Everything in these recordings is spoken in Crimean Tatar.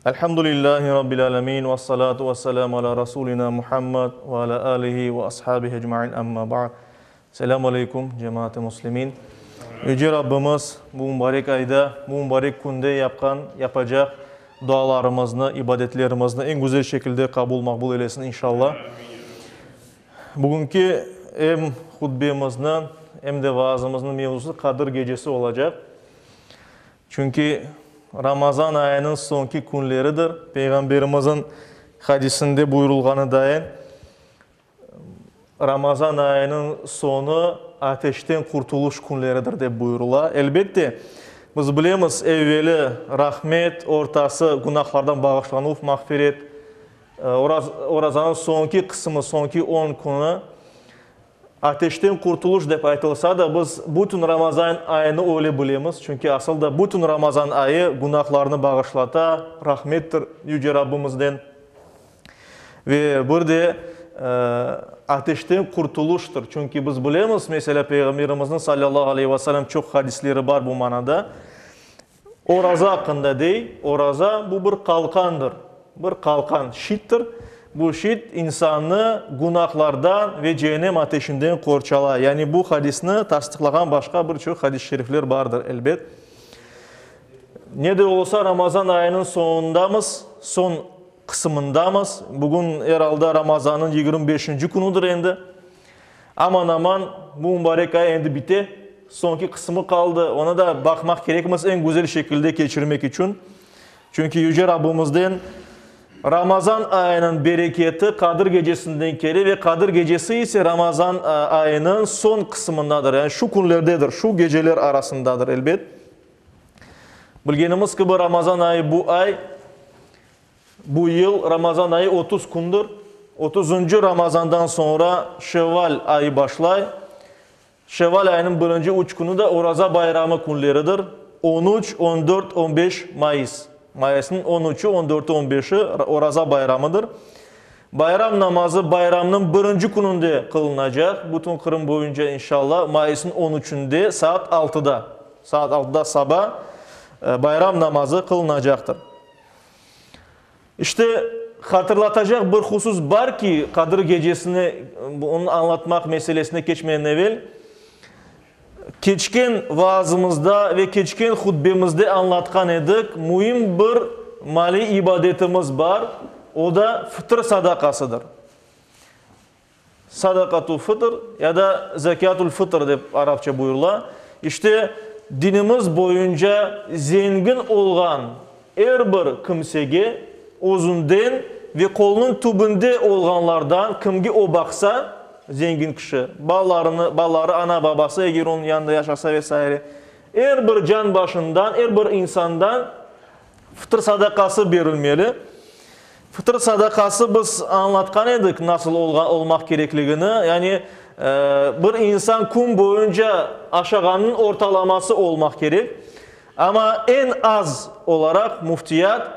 Elhamdülillahi Rabbil alemin, vessalatu vesselâmu alâ Rasulina Muhammed ve alâ alihi ve ashabihi ecmain, amma ba'd. Selâmu aleykum, cemaat-ı muslimin. Yüce Rabbimiz bu mübarek ayda, bu mübarek künde yapqan, yapacaq dualarımıznı, ibadetlerimizni eñ güzel şekilde qabul, maqbul eylesin, inşallah. Bugünki em hutbemizniñ, em de vaazımıznıñ mevzusı Qadir gecesi olacaq. Çünki Ramazan ayınıñ soñki künleridir. Peyğamberimizniñ hadisinde buyurılğanı dayın, Ramazan ayınıñ soñu ateşten qurtulış künleridir, dep buyurıla. Elbette, biz bilemiz, evveli rahmet, ortası günahlardan bağışlanuv, mağfiret, orazanıñ soñki qısımı, soñki on künü Ateşten qurtulış dep aytılsa da, biz bütün Ramazan ayını öyle bilemiz, çünki asıl da bütün Ramazan ayı günahlarnı bağışlata, rahmettir Yüce Rabbimizden. Ve bir de ateşten qurtulıştır, çünki biz bilemiz, meselâ, Peyğamberimizniñ salâllahu aleyhi ve selâm çoq hadisleri bar bu manada. Oraza aqqında dey, oraza, bu bir qalqandır, bir qalqan, şittir. Bu şit insannı günahlardan ve ceenem ateşinden qorçalay. Yani bu hadisni tasdıqlağan başqa bir çoq hadis-i şerifler bardır, elbet. Ne de olsa, Ramazan ayınıñ soñundamız, soñ qısımındamız. Bugün, er alda, Ramazannıñ 25-nci künüdir endi. Aman-aman, bu mübarek ay endi bite, soñki qısmı qaldı, onı da baqmaq kerekmiz eñ güzel şekilde keçirmek içün. Çünki Yüce Rabbimizden Ramazan ayınıñ bereketi Qadir gecesinden kele ve Qadir gecesi ise Ramazan ayınıñ soñ qısmındadır, yani şu künlerdedir, şu geceler arasındadır, elbet. Bilgenimiz kibi, Ramazan ayı bu ay, Bu yıl Ramazan ayı 30 kündir. Otuzıncı Ramazandan soñra Şevval ayı başlay. Şevval ayınıñ birinci üç künü de Oraza bayramı künleridir, on üç, on dört, on beş mayıs. Mayısnıñ on üçü, on dörtü, on beşi Oraza bayramıdır. Bayram namazı bayramnıñ birinci kününde qılınacaq, bütün Qırım boyunca, inşallah, mayısnıñ on üçünde saat altıda, saat altıda saba bayram namazı qılınacaqtır. İşte, hatırlatacaq bir husus bar ki, Qadir gecesini, onı añlatmaq meselesine keçmeden evel, keçken vaazımızda ve keçken hutbemizde añlatqan edik, müim bir maliy ibadetimiz bar, o da fıtır sadaqasıdır. Sadaqatul fıtr ya da zekâtul fıtr dep arapça buyurıla. İşte, dinimiz boyunca zengin olğan er bir kimsege özünden ve qolunıñ tübünde olğanlardan kimge o baqsa, zengin kişi, balalarını, balaları, ana-babası eger onıñ yanında yaşasa ve saire, er bir can başından, er bir insandan Fıtır sadaqası berilmeli. Fıtır sadaqası biz añlatqan edik nasıl olmaq kerekligini, yani bir insan kün boyunca aşağanınıñ ortalaması olmaq kerek. Amma eñ az olaraq Müftiyat,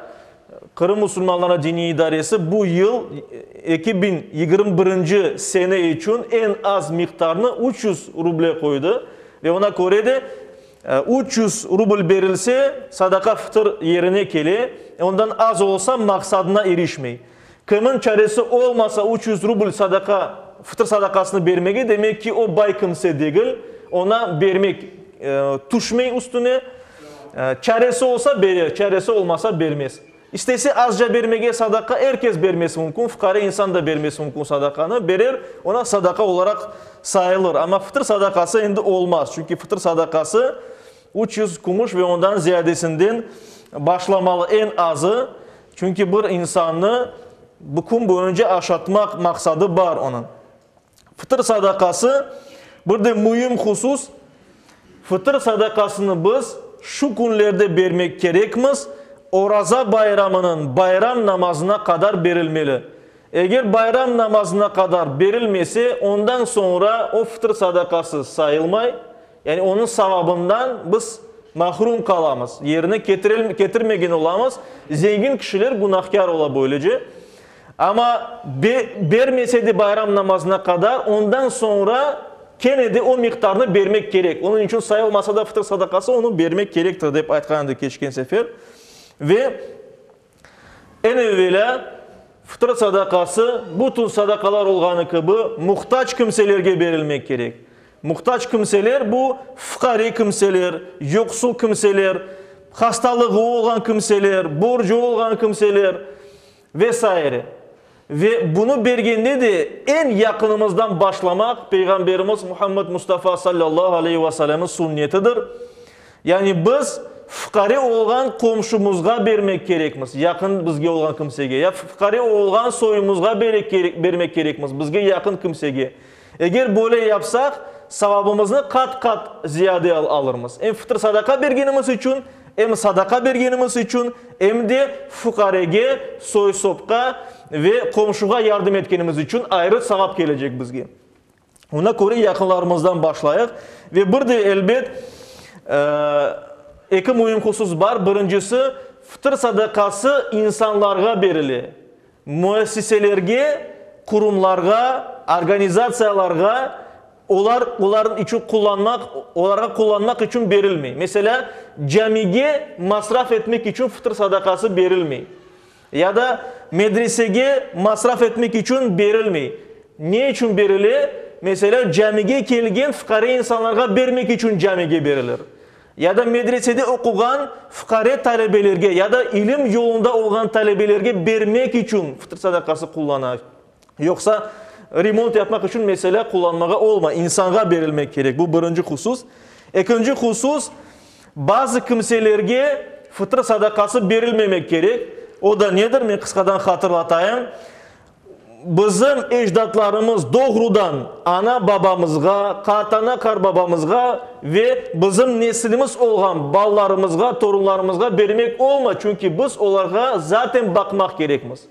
Qırım musulmanları diniy idaresi bu yıl 2021-nci sene içün eñ az miqdarnı 300 ruble qoydı ve oña köre de 300 rubl berilse, sadaqa fıtır yerine kele, ondan az olsa, maqsadına irişmey. Kimniñ çaresi olmasa 300 rubl sadaqa, fıtır sadaqasını bermege, demek ki, o bay kimse degil, oña bermek tüşmey üstüne. Çaresi olsa berer, çaresi olmasa bermez. İstese azca bermege sadaqa er kes bermesi mümkün, fuqare insan da bermesi mümkün sadaqanı, berer, ona sadaqa olaraq sayılır. Amma fıtır sadaqası endi olmaz, çünki fıtır sadaqası 300 kümüş ve ondan ziyadesinden başlamalı eñ azı, çünki bir insannı bu kün boyunca aşatmaq maqsadı bar onıñ. Fıtır sadaqası, bir de müim husus, fıtır sadaqasını biz şu künlerde bermek kerekmiz, Oraza bayramınıñ bayram namazına qadar berilmeli. Eger bayram namazına qadar berilmese, ondan soñra o fıtır sadaqası sayılmay, yani onıñ savabından biz mahrum qalamız, yerine ketirmegen olamız, zengin kişiler günahkâr ola böylece. Amma bermese de bayram namazına qadar, ondan soñra kene de o miqdarnı bermek kerek. Onıñ içün sayılmasa da fıtır sadaqası, onı bermek kerektir, dep aytqan edik keçken sefer. Ve. Eñ evelâ, fıtır sadaqası, bütün sadaqalar olğanı kibi, muhtac kimselerge berilmek kerek. Muhtac kimseler, bu, fuqare kimseler, yoqsul kimseler, hastalığı olğan kimseler, borcu olğan kimseler ve saire. Ve bunı bergende de eñ yaqınımızdan başlamaq Peyğamberimiz Muhammed Mustafa sallallahu aleyhi ve sellemniñ sünnetidir. Yani biz fuqare olğan qomşumızğa bermek kerekmiz, yaqın bizge olğan kimsege, ya fuqare olğan soyumızğa bermek kerekmiz, bizge yaqın kimsege. Eger böyle yapsaq, savabımıznı qat-qat ziyade alırmız. Em fıtır sadaqa bergenimiz içün, em sadaqa bergenimiz içün, em de fuqarege, soy-sopqa ve qomşuğa yardım etkenimiz içün ayrı savap kelecek bizge. Ona köre yaqınlarımızdan başlayıq. Ve bir de, elbet, eki müim husus bar. Birincisi, fıtır sadaqası insanlarğa berile. Müessiselerge, qurumlarğa, organizatsiyalarğa olar olarnıñ içün qullanmaq, olarğa qullanmaq içün berilmey. Meselâ, camige masraf etmek içün fıtır sadaqası berilmey. Ya da medresege masraf etmek içün berilmey. Ne içün berile? Meselâ, camige kelgen fuqare insanlarğa bermek içün camige berilir. Ya da medresede oquğan fuqare talebelerge ya da ilim yolunda olğan talebelerge bermek içün fıtır sadaqası qullana. Yoqsa remont yapmaq içün, meselâ, qullanmağa olmay. İnsanğa berilmek kerek. Bu birinci husus. Ekinci husus, bazı kimselerge fıtır sadaqası berilmemek kerek. O da nedir? Men qısqadan hatırlatayım. Bizim ecdatlarımız doğrudan ana-babamızğa, qartana-qarbabamızğa ve bizim nesilimiz olğan balalarımızğa, torunlarımızğa bermek olmay, çünki biz olarğa zaten baqmaq kerekmiz.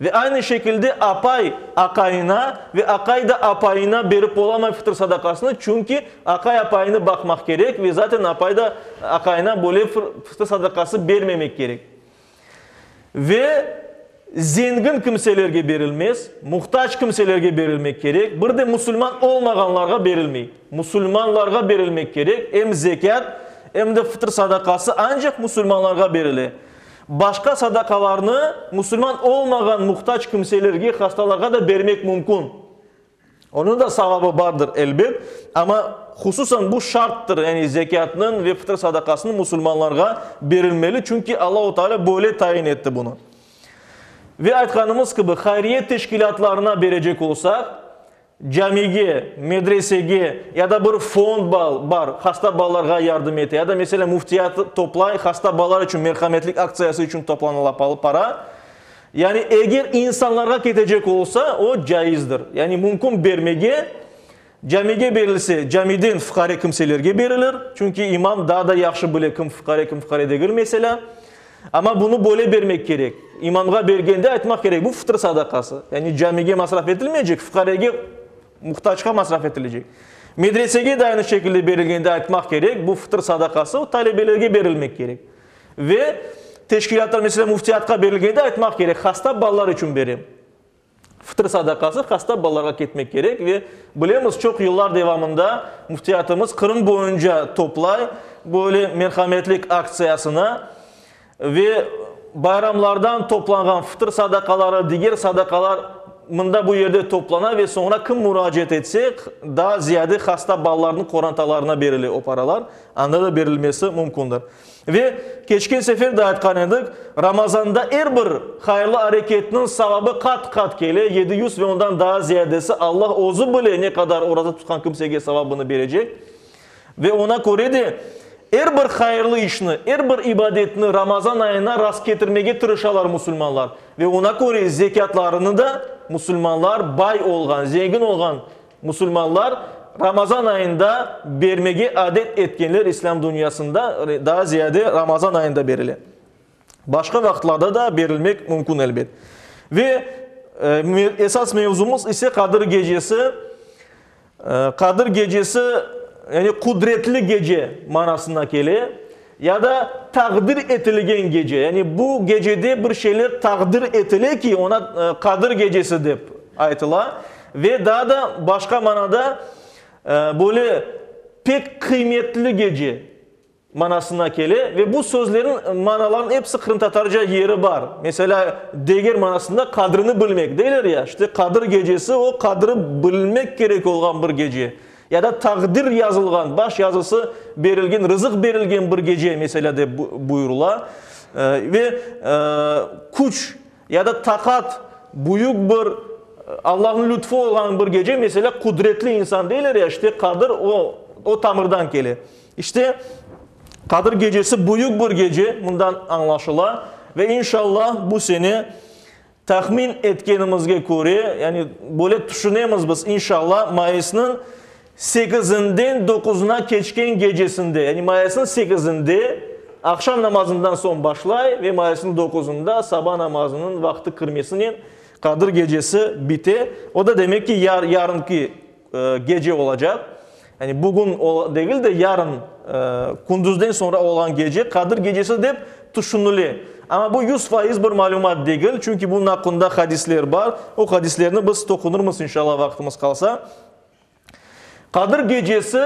Ve aynı şekilde apay aqayına ve aqay da apayına berip olamay fıtır sadaqasını, çünki aqay apayını baqmaq kerek ve zaten apay da aqayına böyle fıtır sadaqası bermemek kerek. Ve zengin kimselerge berilmez, muhtac kimselerge berilmek kerek, bir de musulman olmağanlarğa berilmey. Musulmanlarğa berilmek kerek, em zekât, em de fıtır sadaqası ancaq musulmanlarğa berile. Başqa sadaqalarnı musulman olmağan muhtac kimselerge, hastalarğa da bermek mümkün. Onıñ da savabı bardır, elbet, amma hususan bu şarttır, yani zekâtnıñ ve fıtır sadaqasınıñ musulmanlarğa berilmeli, çünki Allahu Teala böyle tayin etti bunı. Ve aytqanımız kibi, hayriye teşkilâtlarına berecek olsaq, camige, medresege ya da bir fond bar, hasta balalarğa yardım ete, ya da, meselâ, müftiyat toplay, hasta balalar içün merhametlik aktsiyası içün toplanıla para, Yani, eger insanlarğa ketecek olsa, o caizdir. Yani, mümkün bermege, camige berilse, camiden fuqare kimselerge berilir, çünki imam daa da yahşı bile kim fuqare, kim fuqare degil, meselâ. Amma bunı böyle bermek kerek. İmamğa bergende aytmaq kerek, bu fıtır sadaqası. Yani, camige masraf etilmeycek, fuqarege, muhtacqa masraf etilecek. Medresege de aynı şekilde berilgende aytmaq kerek, bu fıtır sadaqası, o talebelerge berilmek kerek. Ve teşkilâtlar, meselâ, müftiyatqa berilgende aytmaq kerek, hasta balalar içün berem. Fıtır sadaqası hasta balalarğa ketmek kerek ve bilemiz, çoq yıllar devamında müftiyatımız Qırım boyunca toplay böyle merhametlik aktsiyasını ve bayramlardan toplanğan fıtır sadaqaları, diger sadaqalar mında bu yerde toplana ve soñra kim muracaat etse, daa ziyade hasta balalarnıñ qorantalarına berile o paralar, anda da berilmesi mümkündir. Ve keçken sefer de aytqan edik, Ramazanda er bir hayırlı areketniñ savabı qat-qat kele, 700 ve ondan daa ziyadesi, Allah özü bile ne qadar oraza tutqan kimsege savabını berecek. Ve oña köre de er bir hayırlı işni, er bir ibadetni Ramazan ayına rastketirmege tırışalar musulmanlar. Ve oña köre zekâtlarını da musulmanlar bay olğan, zengin olğan Musulmanlar Ramazan ayında bermege adet etkenler İslâm dünyasında daa ziyade Ramazan ayında berile. Başqa vaqıtlarda da berilmek mümkün elbet. Ve esas mevzumız ise Qadir gecesi. Qadir gecesi yani qudretli gece manasına kele ya da taqdir etilgen gece. Yani bu gecede bir şeyler taqdir etile ki, ona Qadir gecesi dep aytıla. Ve daa da başqa manada, böyle pek qıymetli gece. Manasına kele ve bu sözlerniñ manalarınıñ episi qırımtatarca yeri bar. Meselâ, deger manasında qadrini bilmek deyler ya, işte Qadir gecesi o qadri bilmek kerek olğan bir gece. Ya da taqdir yazılğan, baş yazısı berilgen, rızıq berilgen bir gece, meselâ, dep buyurıla. Ve küç ya da taqat büyük bir Allahnıñ lütfu olğan bir gece, meselâ, qudretli insan deyler ya, işte Qadir o, o tamırdan kele. İşte, Qadir gecesi büyük bir gece, bundan añlaşıla ve inşallah bu sene tahmin etkenimizge köre, yani böyle tüşünemiz biz, inşallah mayısnıñ sekizinden doquzına keçken gecesinde, yani mayısnıñ sekizinde aqşam namazından soñ başlay ve mayısnıñ doquzında saba namazınıñ vaqtı kirmesinen Qadir gecesi bite. O da demek ki, yarınki gece olacaq. Yani bugün degil de, yarın kündüzden soñra olğan gece Qadir gecesi dep tüşünile. Amma bu 100% bir malümat degil, çünki bunıñ aqqında hadisler bar. O hadislerni biz toqunırmız, inşallah, vaqtımız qalsa. Qadir gecesi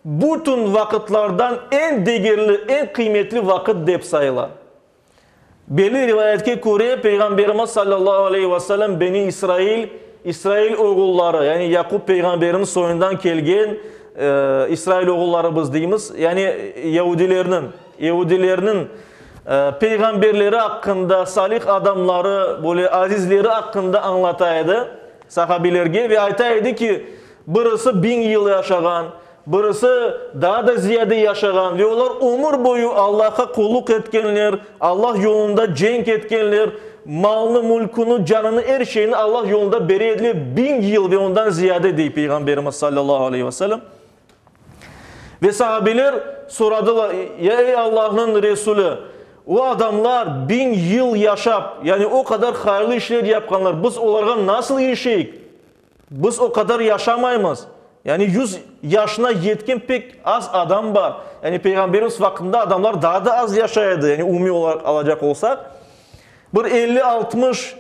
bütün vaqıtlardan eñ degerli, eñ qıymetli vaqıt dep sayıla. Belli rivayetke köre, Peyğamberimiz sallallahu aleyhi ve sellem Beni İsrail, İsrail oğulları, yani Yaqup peyğamberniñ soyundan kelgen İsrail oğulları biz deymiz, yani yeudilerniñ, yeudilerniñ peyğamberleri aqqında, salih adamları, böyle azizleri aqqında añlata edi sahabilerge ve ayta edi ki, birisi biñ yıl yaşağan, Birisi daa da ziyade yaşağan ve olar ömür boyu Allahqa qulluq etkenler, Allah yolunda cenk etkenler, malını, mülküni, canını, er şeyni Allah yolunda bere ediler biñ yıl ve ondan ziyade, dey Peyğamberimiz sallallahu aleyhi ve sellem. Ve sahabeler soradılar, Ya ey Allahnıñ Resulü, o adamlar biñ yıl yaşap, yani o qadar hayırlı işler yapqanlar, biz olarğa nasıl irişeyik? Biz o qadar yaşamaymız. Yani yüz yaşına yetken pek az adam bar. Yani Peyğamberimiz vaqtında adamlar daa da az yaşay edi, yani umumiy olaraq alacaq olsaq. Bir elli-altmış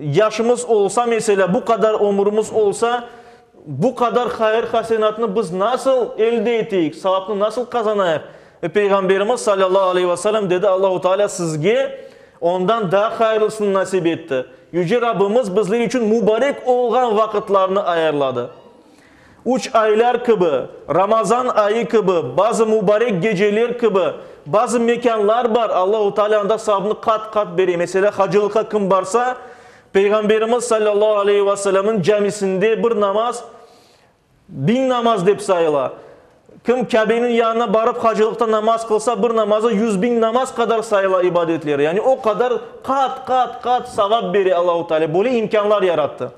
yaşımız olsa, meselâ, bu qadar ömürimiz olsa, bu qadar hayır-hasenatnı biz nasıl elde eteyik, savapnı nasıl qazanayıq? Ve Peyğamberimiz salâllahu aleyhi ve sellem dedi, Allahu Teala sizge ondan daa hayırlısını nasip etti. Yüce Rabbimiz bizler içün mubarek olğan vaqıtlarnı ayarladı. Üç aylar kibi, Ramazan ayı kibi, bazı mubarek geceler kibi, bazı mekânlar bar, Allahu Teala anda savabnı qat-qat bere. Meselâ, hacılıqqa kim barsa, Peyğamberimiz salâllahu aleyhi ve sellemniñ camisinde bir namaz, Biñ namaz dep sayıla. Kim Kâbeniñ yanına barıp hacılıqta namaz qılsa, bir namazı 100 biñ namaz qadar sayıla ibadetleri. Yani o qadar qat, qat, qat savap bere Allahu Teala. Böyle imkânlar yarattı.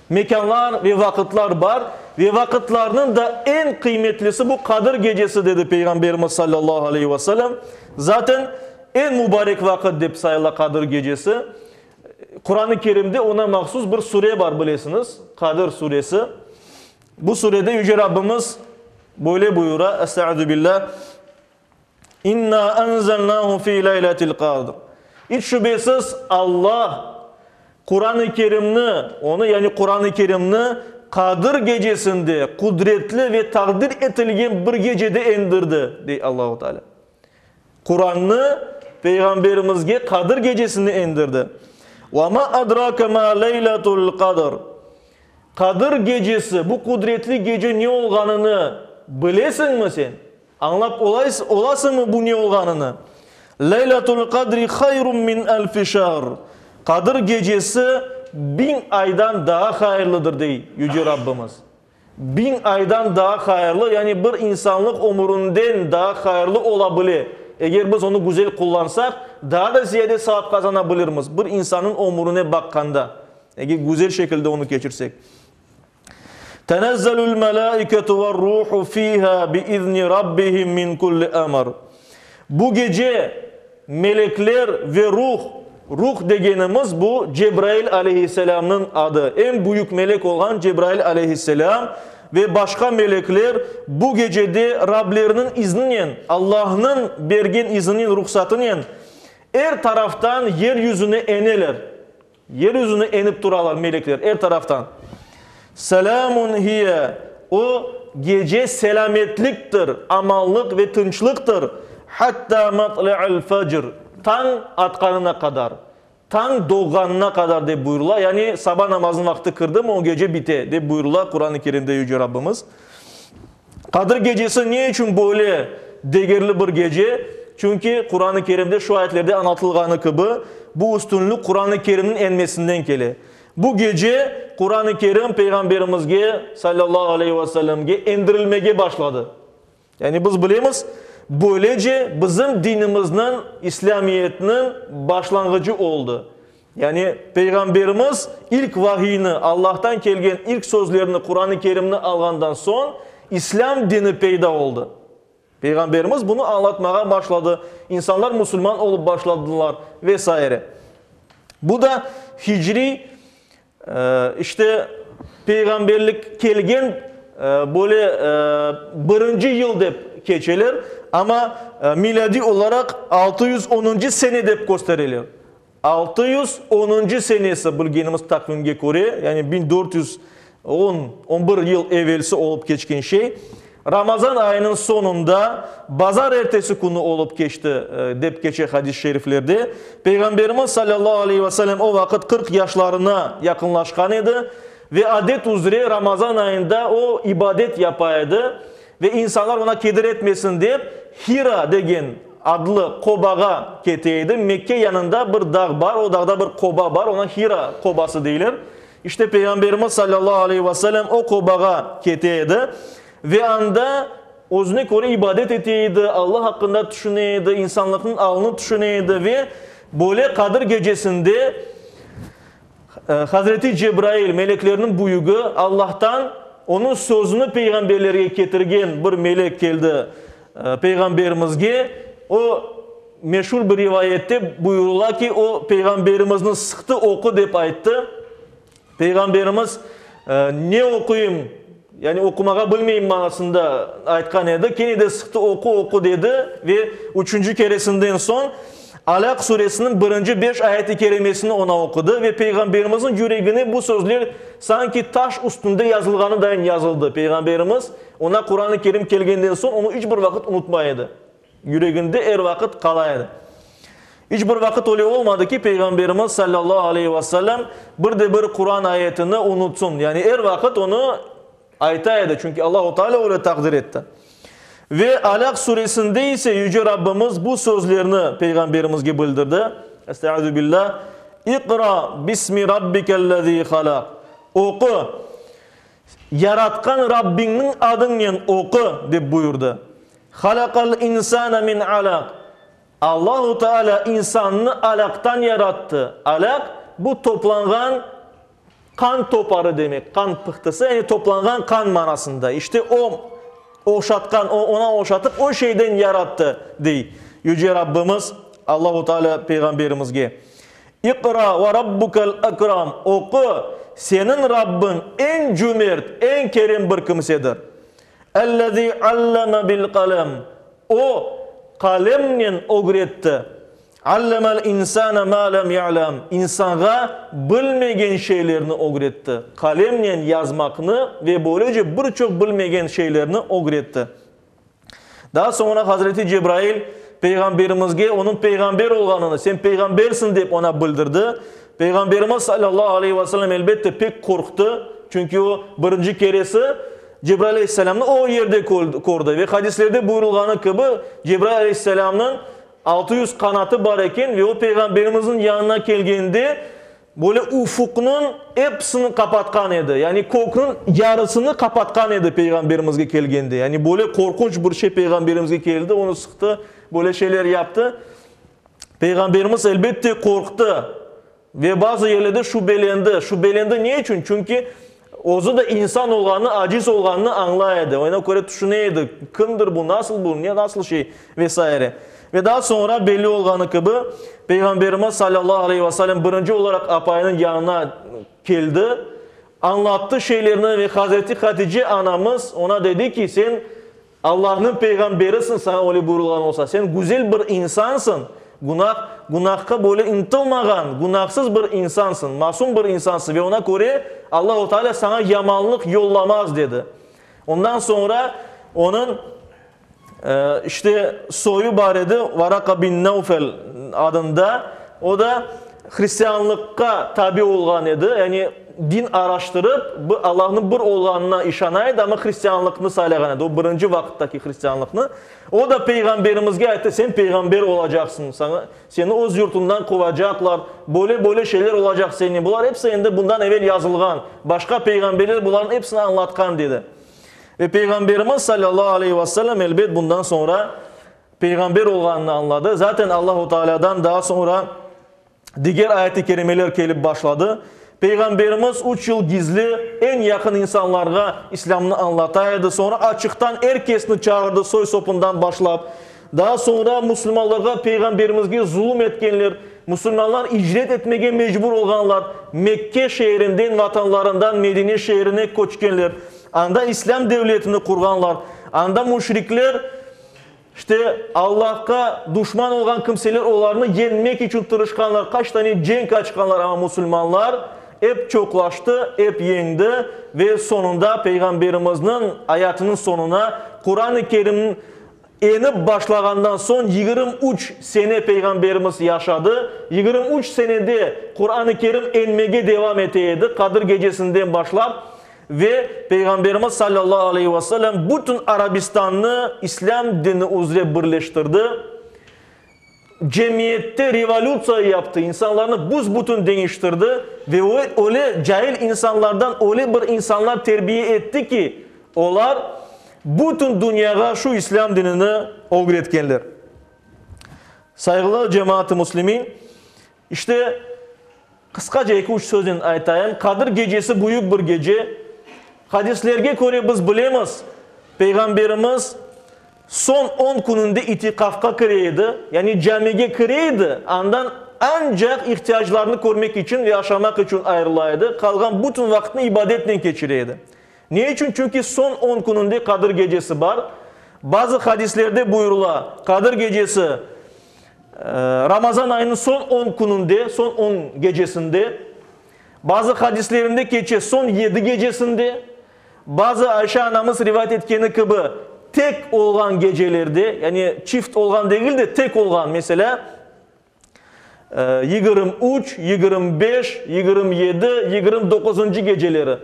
Mekânlar ve vaqıtlar bar ve vaqıtlarnıñ da eñ qıymetlisi bu Qadir gecesi, dedi Peyğamberimiz sallallahu aleyhi ve sellem. Zaten eñ mubarek vaqıt dep sayıla Qadir gecesi. Quran-ı Kerimde oña mahsus bir sure bar, bilesiñiz, Qadir suresi. Bu surede Yüce Rabbimiz böyle buyura, Estaizu billah, İnna enzelnahu fi leyletil qadr. İç şübesiz Allah Quran-ı Kerimni, onı, yani Quran-ı Kerimni Qadir gecesinde, qudretli ve taqdir etilgen bir gecede endirdi, dey Allahu Teala. Qurannı Peyğamberimizge Qadir gecesinde endirdi. Ve ma adrake ma leyletul qadr. Qadir gecesi, bu qudretli gece ne olğanını bilesiñmi sen? Añlap olasıñmı bu ne olğanını? Leyletul qadri hayrun min elfi şehr. Qadir gecesi biñ aydan daa hayırlıdır, dey Yüce Rabbimiz. Biñ aydan daa hayırlı, yani bir insanlıq ömürinden daa hayırlı ola bile. Eger biz onı güzel qullansaq, daa da ziyade savap qazana bilirmiz, bir insannıñ ömürine baqqanda, eger güzel şekilde onı keçirsek. Tenezzelül melâiketu ve'r-ruhu fîhâ biizni rabbihim min kulli emr. Bu gece melekler ve ruh, ruh degenimiz bu Cebrail aleyhisselâmnıñ adı, eñ büyük melek olğan Cebrail aleyhisselâm ve başqa melekler bu gecede Rableriniñ izninen, Allahnıñ bergen izninen, ruhsatınen, er taraftan yer yüzüne eneler. Yer yüzüne enip turalar melekler er taraftan. Selâmun hiye, o, gece selâmetliktir, amanlıq ve tınçlıqtır, hattâ matla'il fecr, tañ atqanına qadar, tañ doğğanına qadar dep buyurıla, yani saba namazınıñ vaqtı kirdimi, o gece bite, dep buyurıla Quran-ı Kerimde Yüce Rabbimiz. Qadir gecesi ne içün böyle degerli bir gece? Çünki Quran-ı Kerimde şu ayetlerde añlatılğanı kibi, bu üstünlik Quran-ı Kerimniñ enmesinden kele. Bu gece Quran-ı Kerim Peyğamberimizge, salâllahu aleyhi ve sellemge, endirilmege başladı. Yani biz bilemiz, böylece bizim dinimizniñ, İslâmiyetniñ başlanğıcı oldı. Yani Peyğamberimiz ilk vahiyni, Allahtan kelgen ilk sözlerni, Quran-ı Kerimni alğandan soñ, İslâm dini peyda oldı. Peyğamberimiz bunı añlatmağa başladı, insanlar musulman olıp başladılar ve saire. Bu da hicriy, işte, peyğamberlik kelgen böyle birinci yıl dep keçeler, amma milâdiy olaraq 610-ncı sene dep köstereler. 610-ncı senesi bilgenimiz taqvimge köre, yani 1410, on bir yıl evelsi olıp keçken şey, Ramazan ayınıñ soñunda, bazar ertesi künü olıp keçti, dep keçe hadis-i şeriflerde. Peyğamberimiz salâllahu aleyhi ve sellem o vaqıt 40 yaşlarına yaqınlaşqan edi ve adet üzre Ramazan ayında o ibadet yapa edi ve insanlar oña keder etmesin dep, Hira degen adlı qobağa kete edi. Mekke yanında bir dağ bar, o dağda bir qoba bar, oña Hira qobası deyler. İşte Peyğamberimiz salâllahu aleyhi ve sellem o qobağa kete edi ve anda özüne köre ibadet ete edi, Allah aqqında tüşüne edi, insanlıqnıñ alını tüşüne edi ve böyle Qadir gecesinde Hazreti Cebrail, meleklerniñ büyügi, Allahtan onıñ sözüni peyğamberlerge ketirgen bir melek keldi Peyğamberimizge. O, meşur bir rivayette buyurıla ki, o, Peyğamberimizni sıqtı, oqu dep ayttı. Peyğamberimiz, Ne oquyım, yani oqumağa bilmeyim manasında aytqan edi. Kene de sıqtı, oqu, oqu dedi ve üçünci keresinden soñ Alâq suresiniñ birinci beş ayet-i kerimesini oña oqudı ve Peyğamberimizniñ yüregine bu sözler sanki taş üstünde yazılğanı dayın yazıldı. Peyğamberimiz oña Quran-ı Kerim kelgenden soñ onı iç bir vaqıt unutmay edi. Yüreginde er vaqıt qala edi. İç bir vaqıt öyle olmadı ki, Peyğamberimiz salâllahu aleyhi ve sellem bir de bir Quran ayetini unutsun. Yani er vaqıt onı ayta edi, çünki Allahu Teala öyle taqdir etti. Ve Alâq suresinde ise Yüce Rabbimiz bu sözlerni Peyğamberimizge bildirdi, Estaizu billah, İqra bismi rabbikellezî halaq. Oqu, Yaratqan Rabbiñniñ adıñnen oqu, dep buyurdı. Halaqal insane min alaq. Allahu Teala insannı alaqtan yarattı. Alaq, bu toplanğan qan toparı demek, qan pıhtısı, yani toplanğan qan manasında. İşte o, oşatqan, o, ona oşatıp, o şeyden yarattı, dey Yüce Rabbimiz Allahu Teala Peyğamberimizge. İqra ve Rabbukel ekram, Oqu, seniñ Rabbiñ eñ cümert, eñ kerem bir kimsedir. Ellezî alleme bil qalem, O, qalemnen ögretti. Allemel insâne mâ lem ya'lem, İnsanğa bilmegen şeylerni ögretti. Qalemnen yazmaqnı ve böylece bir çoq bilmegen şeylerni ögretti. Daa soñra Hazreti Cebrail Peyğamberimizge onıñ peyğamber olğanını, sen peyğambersiñ dep oña bildirdi. Peyğamberimiz salâllahu aleyhi ve sellem elbette pek qorqtı, çünki o birinci keresi Cebrail aleyhisselâmnı o yerde kördi ve hadislerde buyurılğanı kibi Cebrail aleyhisselâmnıñ 600 qanatı bar eken ve o Peyğamberimizniñ yanına kelgende Böyle ufuqnıñ episini qapatqan edi, yani kökniñ yarısını qapatqan edi Peyğamberimizge kelgende. Yani böyle qorqunç bir şey Peyğamberimizge keldi, onı sıqtı, böyle şeyler yaptı. Peyğamberimiz elbette qorqtı ve bazı yerlerde şübelendi. Şübelendi ne içün? Çünki özü de insan olğanını, aciz olğanını añlay edi. Ona köre tüşüne edi, kimdir bu, nasıl bu, ne nasıl şey ve saire. Ve daa soñra belli olğanı kibi, Peyğamberimiz salâllahu aleyhi ve sellem birinci olaraq apayınıñ yanına keldi, añlattı şeylerni ve Hazreti Hatice anamız oña dedi ki, sen Allahnıñ peyğamberisiñ, saña öyle buyurılğan olsa, sen güzel bir insansıñ, günah, günahqa böyle ıntılmağan, günahsız bir insansıñ, masum bir insansıñ ve oña köre Allahu Teala saña yamanlıq yollamaz, dedi. Ondan soñra onıñ, işte, soyu bar edi, Varaqa bin Nevfel adında, o da hristianlıqqa tabi olğan edi, yani din araştırıp, Allahnıñ bir olğanına işana edi, amma hristianlıqnı saylağan edi, o birinci vaqıttaki hristianlıqnı. O da Peyğamberimizge ayttı, sen peyğamber olacaqsıñ, saña, seni öz yurtundan quvacaqlar, böyle-böyle şeyler olacaq sennen, bular episi endi bundan evel yazılğan, başqa peyğamberler bularnıñ episini añlatqan, dedi. Ve Peyğamberimiz, salâllahu aleyhi ve sellem, elbet, bundan soñra peyğamber olğanını añladı. Zaten Allahu Tealâdan daa soñra diger ayet-i kerimeler kelip başladı. Peyğamberimiz üç yıl gizli, eñ yaqın insanlarğa İslâmnı añlata edi. Soñra açıqtan er kesni çağırdı, soy-sopundan başlap. Daa soñra musulmanlarğa, Peyğamberimizge zulum etkenler, musulmanlar icret etmege mecbur olğanlar, Mekke şeerinden, vatanlarından Medine şeerine köçkenler, anda İslâm devletini qurğanlar, anda müşrikler, işte, Allahqa duşman olğan kimseler olarnı yeñmek içün tırışqanlar, qaç tane cenk açqanlar, amma musulmanlar ep çoqlaştı, ep yeñdi ve soñunda Peyğamberimizniñ ayatınıñ soñuna Quran-ı Kerimniñ Enip başlağandan soñ 23 sene Peyğamberimiz yaşadı. 23 senede Quran-ı Kerim enmege devam ete edi, Qadir gecesinden başlap, ve Peyğamberimiz salâllahu aleyhi ve sellem bütün Arabistannı İslâm dini üzre birleştirdi, cemiyette revolütsiya yaptı, insanlarnı büs-bütün deñiştirdi ve öyle cail insanlardan öyle bir insanlar terbiye etti ki, olar bütün dünyağa şu İslâm dinini ögretkenler. Sayğılı cemaat-ı müslimin, işte, qısqaca eki-üç söznen aytayım, Qadir gecesi büyük bir gece. Hadislerge köre biz bilemiz, Peyğamberimiz soñ on kününde itiqafqa kire edi, yani camige kire edi, andan ancaq ihtiyaclarını körmek içün ve aşamaq içün ayırıla edi, qalğan bütün vaqıtnı ibadetnen keçire edi. Ne içün? Çünki soñ on kününde Qadir gecesi bar. Bazı hadislerde buyurıla, Qadir gecesi Ramazan ayınıñ soñ on kününde, soñ on gecesinde, bazı hadislerinde keçe soñ yedi gecesinde, bazı Ayşe anamız rivayet etkeni kibi, tek olğan gecelerde, yani çift olğan degil de, tek olğan, meselâ, 23, 25, 27, 29-ncı geceleri.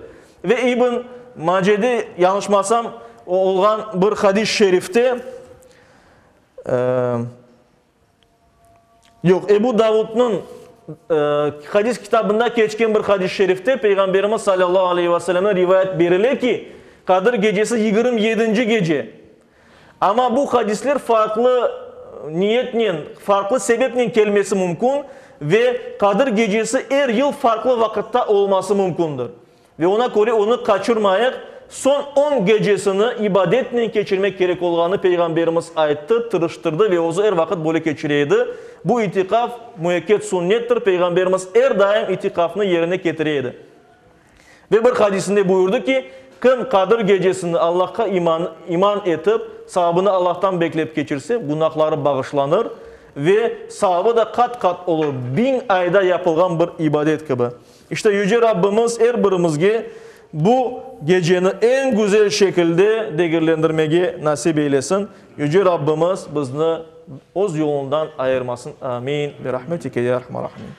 Ve İbn Macede, yañlışmasam, olğan bir hadis-i şerifte, Yoq, Ebu Davudnıñ hadis kitabında keçken bir hadis-i şerifte Peyğamberimiz salâllahu aleyhi ve sellemden rivayet berile ki, Qadir gecesi 27-nci gece. Amma bu hadisler farqlı niyetnen, farqlı sebepnen kelmesi mümkün ve Qadir gecesi er yıl farqlı vaqıtta olması mümkündir. Ve ona köre onı qaçırmayıq, soñ on gecesini ibadetnen keçirmek kerek olğanını Peyğamberimiz ayttı, tırıştırdı ve özü er vaqıt böyle keçire edi. Bu itiqaf müekket sünnettir, Peyğamberimiz er daim itiqafnı yerine ketire edi. Ve bir hadisinde buyurdı ki, Kim Qadir gecesini Allahqa iman iman etip, savabını Allahtan beklep keçirse, günahları bağışlanır ve savabı da qat-qat olur, biñ ayda yapılğan bir ibadet kibi. İşte, Yüce Rabbimiz er birimizge bu geceni eñ güzel şekilde degerlendirmege nasip eylesin. Yüce Rabbimiz bizni Öz yolundan ayırmasın. Amin. Bi rahmetike ya erhamer rahimin.